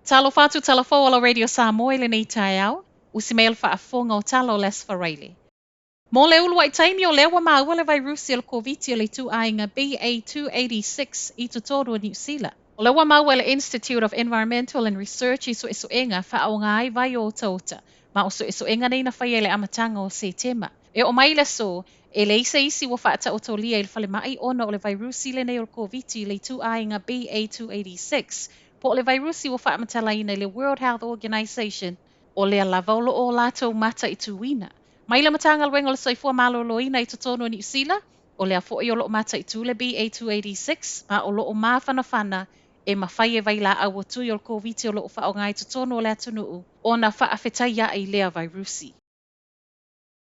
Talofa atu tala fou o la Radio Samoa i lenei taeao, usi mai le faafofoga o tala o le Aso Faraile. Mo le uluai taimi o lea ua maua le vairusi o le Koviti o le ituaiga BA286 i totonu o Niu Sila. O lea ua maua e le Institute of Environmental and Research i suesuega faaaoga ai vai o otaota, ma o suesuega nei na faia i le amataga o Setema. E oo mai i le aso, e leai se isi ua faataotolia i le falemai ona o le vairusi lenei o le Koviti i le ituaiga BA286, po o le vairusi ua faamatalaina i le World Health Organization, o lea lava o lo o latou mataituina. Mai le Matagaluega o le Soifua Maloloina i totonu o Niu Sila, o lea foi o lo o mataitu le BA286, ma o lo o mafanafana e mafai e vailaau o tui o le Koviti o lo o faaaoga i totonu o le atunuu ona faafetaiai lea vairusi.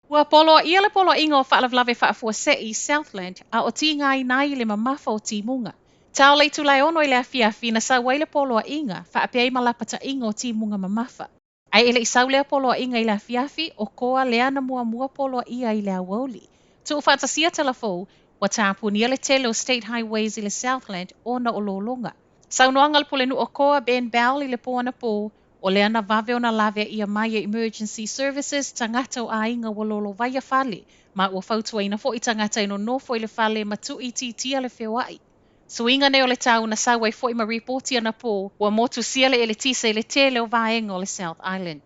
Ua poloaia le Poloaiga o Faalavelave Faafuasei i Southland a o tigaina ai le mamafa o timuga. Tao le itula e 6 i le afiafi na sau ai le poloaiga faapea ai ma lapataiga o timuga mamafa. Ae e le i sau lea poloaiga i le afiafi, o koa lea na muamua poloaia i le aoauli. Tuufaatasia tala fou, ua tapunia le tele o State Highways i le Southland ona o lologa. Saunoaga a le Pulenuu o Koa Ben Bell i le po anapo, o lea na vave ona laveaia mai e Emergency Services tagata o aiga ua lolovaia fale, ma ua fautuaina foi tagata e nonofo i le fale ma tuuitiitia le feoai. Suiga nei o le tau na sau ai foi ma ripoti anapo ua motusia le eletise i le tele o vaega o le South Island.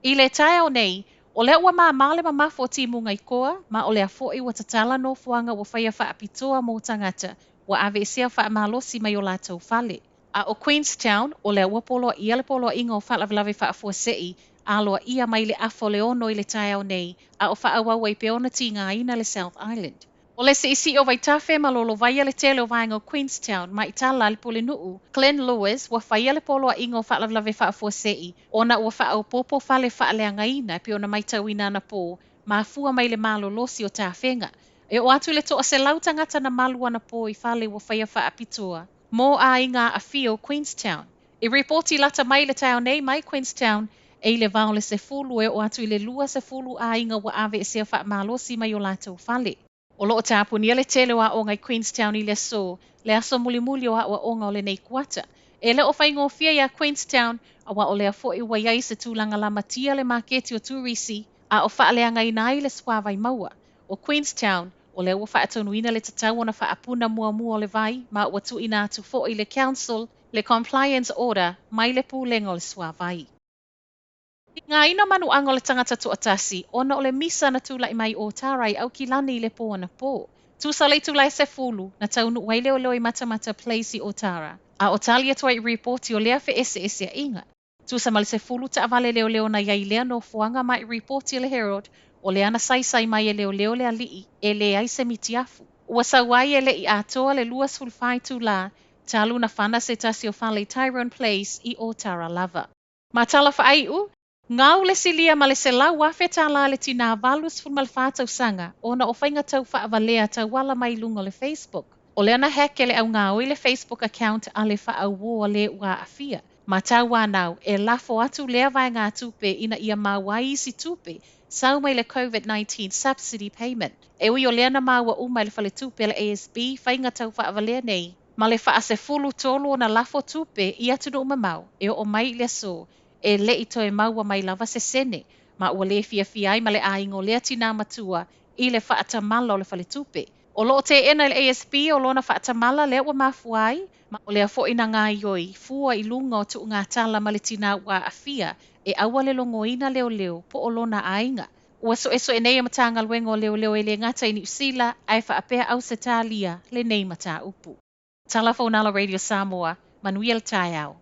I le taeao nei, o lea ua māmā le mamafa o timuga i Koa, ma o lea foi ua tatala nofoaga ua faia faapitoa mo tagata ua aveesea faamalosi mai o latou fale. A o Queenstown, o lea ua poloaia le Poloaiga o Faalavelave Faafuasei aloaia mai le 5:30 i le taeao nei, a o faaauau ai pea ona tigaina le South Island. O le siisii o vaitafe ma lolovaia le tele o vaega o Queenstown, ma i tala a le Pulenuu, Glenn Lewis, ua faia le Poloaiga o Faalavelave Faafuasei ona ua faaopoopo fale faaleagaina e pei ona matauina anapo, mafua mai le malolosi o tafega. E oo atu i le 100 tagata na malu anapo i fale ua faia faapitoa mo aiga aafia o Queenstown. I ripoti lata mai le taeao nei mai Queenstown, e i le va o le 10 e oo atu i le 20 aiga ua aveesea faamalosi mai o latou fale. O lo o tapunia le tele o aoga i Queenstown i le aso, le aso mulimuli o aoaoga o lenei kuata. E le o faigofie iā Queenstown, auā o lea foi ua i ai se tulaga lamatia le maketi o turisi, a o faaleagaina ai le suāwai maua. O Queenstown, o lea ua faatonuina le tatau ona faapuna muamua o le vai, ma ua tuuina atu foi i le Council le Compliance Order mai le Pulega o le Suāwai. Tigaina manuaga o le tagata toatasi ona o le misa na tulai mai i Otara i Aukilani i le po anapo. Tusa le itula e 10, na taunuu ai leoleo i Matamata Place i Otara, a o tali atu ai i ripoti o lea feeseeseaiga. Tusa ma le 10 taavale leoleo na i ai i lea nofoaga ma i ripoti a le Herald, o lea na saisai mai e leoleo le alii e leai se mitiafu. Ua sau ai e le i atoa le 24 itula talu na fana se tasi o fale i Tyrone Place i Otara lava. Ma tala faaiu, gau le silia ma le $100,000 le tinā 84 tausaga ona o faiga tau faavalea tauala mai i luga o le Facebook. O lea na hack e le augaoi le Facebook account a le faauo a le ua aafia. Ma tauanau, e lafo atu lea vaegatupe ina ia maua ai isi tupe sau mai le COVID-19 subsidy payment. E ui o lea na maua uma e le faletupe a le ASB faiga tau faavalea nei, ma le faasefulu tolu ona lafo tupe i atunuu mamao e oo mai i le aso e le i toe maua mai lava se sene, ma ua le fiafia ai ma le aiga o lea tinā matua i le faatamala o le faletupe. O lo o teena e le ASB o lona faatamala lea ua mafua ai, ma o lea foi na gaoioi fua i luga o tuugatala ma le tinā ua aafia e aua le logoina leoleo po o lona aiga. Ua suesue nei e Matagaluega o Leoleo e le gata i Niu Sila ae faapea Ausetalia lenei mataupu. Tala fou Nalo Radio Samoa, manuia le taeao.